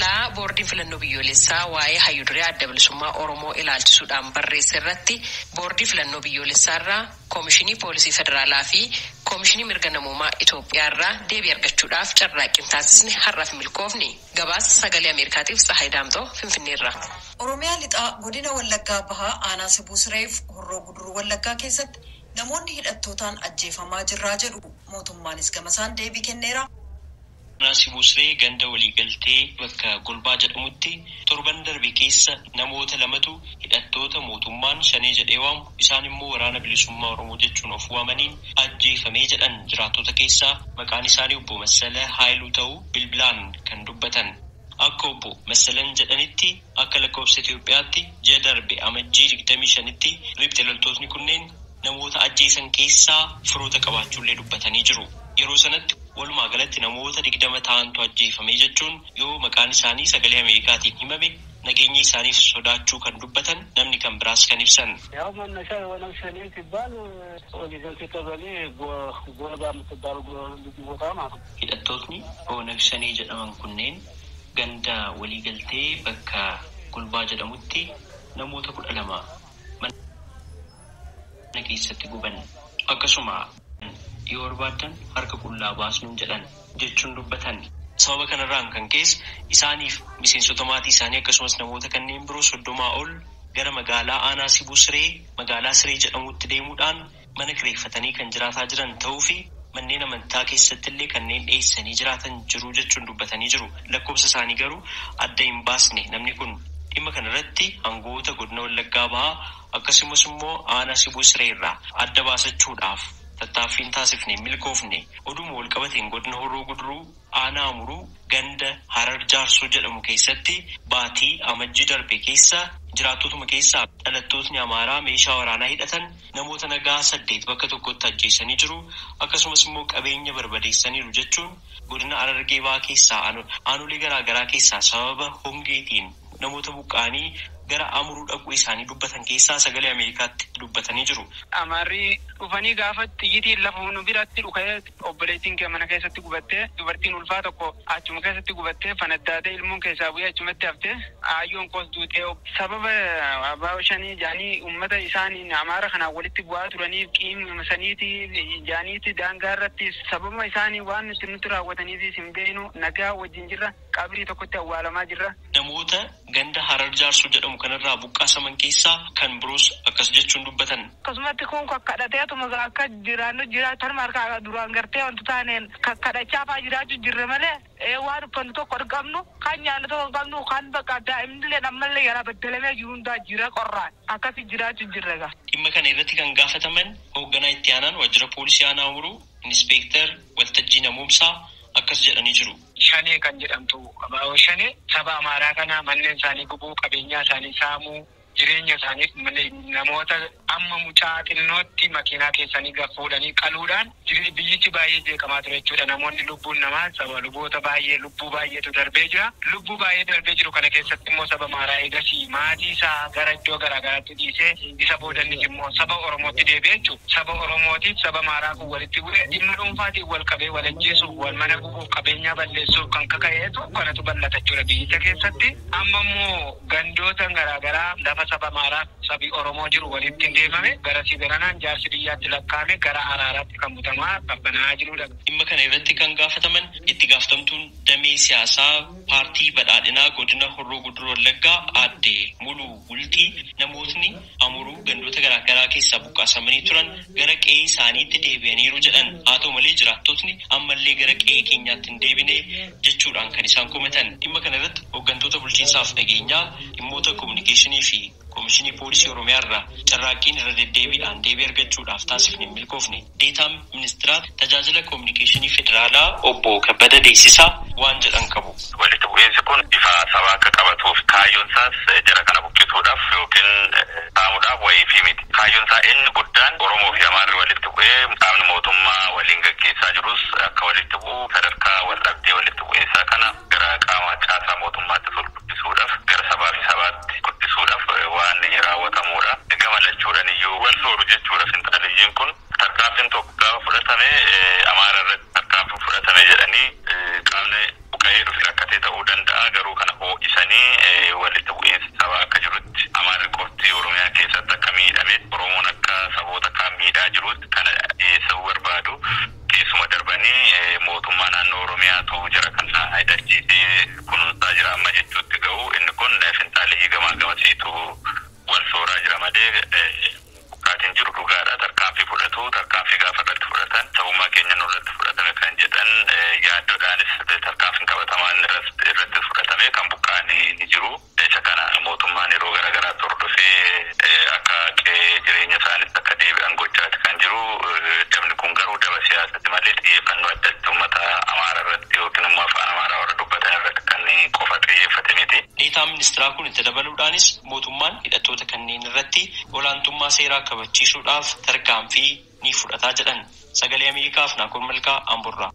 Xalaa boordiin filannoo biyyoolessaa waa'ee hayyuduree adda bilisummaa Oromoo ilaalchisuudhaan barreesse irratti boordii filannoo biyyoolessaa irraa koomishinii poolisii federaalaa fi koomishinii mirga namoomaa Itoophiyaa irraa deebii argachuudhaaf carraaqqiin taasisne har'aaf milkoofni. Gabaasa sagalee Ameerikaatiif Tsahaay Daamtoo Finfinneerra. Oromiyaa lixaa godina Wallaggaa Bahaa aanaa Sibuu Sireef Horroo Guduruu Wallaggaa keessatti namoonni hidhattootaan ajjeefamaa jirraa jedhu mootummaanis gamasaan deebii kenneera. Sibuu Siree ganda waliigaltee bakka Golbaa jedhamutti torban darbe keessa namoota lamatu hidhattoota mootummaan shanee jedhee waamu isaan immoo waraana bilisummaa Oromoo jechuun of waamaniin ajjeefamee jedhan jiraattota keessaa maqaan isaanii obbo Massala Haayiluu ta'uu bilbilaan kan dubbatan. Akka obbo Massalan jedhanitti akka lakkoofsa Itoophiyaatti ji'a darbe amajjii 25tti riphxe loltootni kunneen namoota ajjeesan keessaa firoota qabaachuullee dubbatanii jiru. Yeroo sanatti walumaa galatti namoota 20 ta'antu ajjeefame jechuun yoo maqaan isaanii sagalee Ameerikaatiin himame nageenya isaaniif sodaachuu kan dubbatan namni kan biraas kan ibsan. ያው መነሻ የሆነው ሸኔ ሲባል ወሊገልቴ ቀበሌ ጎልባ የምትባል ልዩ ቦታ ማለት ነው። Hidhattootni Oonag Shanee jedhaman kunneen ganda waliigaltee bakka Golbaa jedhamutti namoota 12 mana keessatti guban akkasuma yoo barbaadan harka qullaa baasnuun jedhan jechuun dubbatan. Sababa kanarraan kan ka'es isaaniif miseensota maatii isaanii akkasumas namoota kanneen biroo 30 ol gara magaalaa aanaa Sibuu Siree magaalaa Siree jedhamutti deemuudhaan mana kireeffatanii kan jiraataa jiran ta'uu fi manneen amantaa keessatti illee kanneen dhiyeessanii jiraatan jiru jechuun dubbatanii jiru. Lakkoofsa isaanii garuu adda hin baasne namni kun dhimma kanarratti aangoota godina Wallaggaa Bahaa akkasumas immoo aanaa Sibuu Siree irraa adda baasachuudhaaf tattaaffiin taasifne milkoofne oduma walqabateen godina Horroo Guduruu aanaa Amuruu ganda Harar Jaarsoo jedhamu keessatti baatii amajjii darbe keessa jiraattotuma keessaa dhalattootni Amaaraa meeshaa waraanaa hidhatan namoota nagaa 8 bakka tokkotti ajjeesanii jiru. Akkasumas immoo qabeenya barbadeessaniiru jechuun godina Harargee Bahaa keessaa aanolee garaagaraa keessaa sababa hongeetiin namoota buqqa'anii gara Amuruu dhaquu isaanii dubbatan keessaa sagalee Ameerikaatti dubbatanii jiru. Amaarri dhufanii gaafa xiyyitiin lafa nu biratti dhukee obboleettiin kee mana keessatti gubattee dubartiin ulfaa tokko achuma keessatti gubattee fanaddaatee ilmoon keessaa bu'ee achumatti haftee aayyoon koos duutee sababa abbaa shanii jaanii uummata isaaniin Amaara kanaan walitti bu'aa turaniif qiima saniiti jaaniiti daangaa irratti sababa isaanii waan nuti raawwataniif hin beeknu nagaa wajjin jirra qabrii tokkotti awwaalamaa jirra. Namoota ganda Harar Jaarsoo jedhamu kanarraa buqqaasaman keessaa kan biroos akkas jechuun dubbatan. Akkasumatti kun kakkadhateetuma akka jiraannu jiraatan harkaa duraan gartee wanti taaneen kakkadhachaa fa'aa jiraachuu jirre malee waan uffannu tokko hin qabnu kan nyaannu tokko hin qabnu kan bakka daa'imnillee ammallee yaraa beddelamee jiru hundaa jira qorraan akkasi jiraachuu jirre gaa. Dhimma kana irratti kan gaafataman hoogganaa itti aanaan waajjira poolisii aanaa Amuruu Inspektar Waltajjii Namoomsaa akkas jedhanii jiru. Shanee kan jedhamtu abaaboo shanee saba Amaaraa kana manneen isaanii gubuu qabeenyaa isaanii saamuu jireenya isaaniif namoota amma mucaa xinnootti makiinaa keessanii gaffuudhanii qaluudhaan biyyichi baay'ee jeeqamaa ture jechuudha. Namoonni lubbuun namaa saba luboota baay'ee lubbuu baay'eetu darbee jira. Lubbuu baay'ee darbee jiru kana keessatti immoo saba Amaaraa eegasii maatii isaa gara iddoo garaagaraatti dhiisee isa boodannis immoo saba Oromootti deebi'e jechuudha. Saba Oromootiif saba Amaaraa kun walitti bu'ee dhimma dhuunfaatiin wal qabee wal ajjeesuuf wal mana gubuuf qabeenyaa balleessuuf kan kaka'eetu kanatu bal'ata jechuudha biyyicha keessatti. Amma immoo gandoota garaagaraa lafa saba Amaaraa sabi Oromoo jiru walitti deemame gara garanaan jaarsi biyyaatti lakkaa'ame gara araaraatti kan butamaa qabbanaa jirudha. Dhimma kana irratti kan gaafataman itti gaafatamtuun damee siyaasaa paartii badhaadhinaa godina Horroo Guduruu Wallaggaa aadde Muluu Bultii namootni Amuruu gandoota garaagaraa keessaa buqqaasamanii turan gara qe'ee isaaniitti deebi'aniiru jedhan. Haa ta'u malee jiraattotni ammallee gara qe'ee keenyaatti hin deebine jechuudhaan kan isaan komatan. Dhimma kana irratti hooggantoota bulchiinsaaf nageenyaa dhimmoota kominikeeshinii fi Koomishinii Poolisii Oromiyaa irraa carraaqqiin irra deddeebiidhaan deebii argachuudhaaf taasifne hin milkoofne. Deetaan ministeera tajaajila kominikeeshinii federaalaa obbo Kabbada Deessisaa waan jedhan qabu. Walitti bu'iinsi kun bifa sabaa akka qabatuuf kaayyoon isaas jara kana buqqisuudhaaf yookiin saamuudhaaf wayii fi miti. Kaayyoon isaa inni guddaan Oromoo fi Amaarri walitti bu'ee qaamni mootummaa waliin gaggeessaa jirus akka walitti bu'u sadarkaa wal dhabdee walitti bu'iinsaa kana gara qaama caasaa mootummaatti ol guddisuudhaaf gara sabaa fi sabaatti guddisuudhaaf waan raawwatamudha. Gama lachuudhaan iyyuu wal sooru jechuudha finxaaliyyiin kun tarkaanfiin tokko gaafa fudhatame Amaara irratti tarkaanfiin fudhatame jedhanii qaamni buqqa'ee dhufe rakkatee ta'uu danda'a garuu kana ni jiru. Isa kana mootummaan yeroo garaagaraatti hordofee akka qe'ee jireenya isaaniitti akka deebi'an gochaati kan jiru. Dabni kun garuu daba siyaasatti malee xiyyeeffannoo addatti uummata Amaaraa irratti yookiin immoo afaan Amaaraa warra dubbatan irratti kan qofa xiyyeeffate miti. Deetaan ministiraa kun itti dabaluudhaanis mootummaan hidhattoota kanneen irratti olaantummaa seeraa kabachiisuudhaaf tarkaanfii ni fudhataa jedhan. Sagalee Ameerikaaf Naakoor Malkaa Amborraa.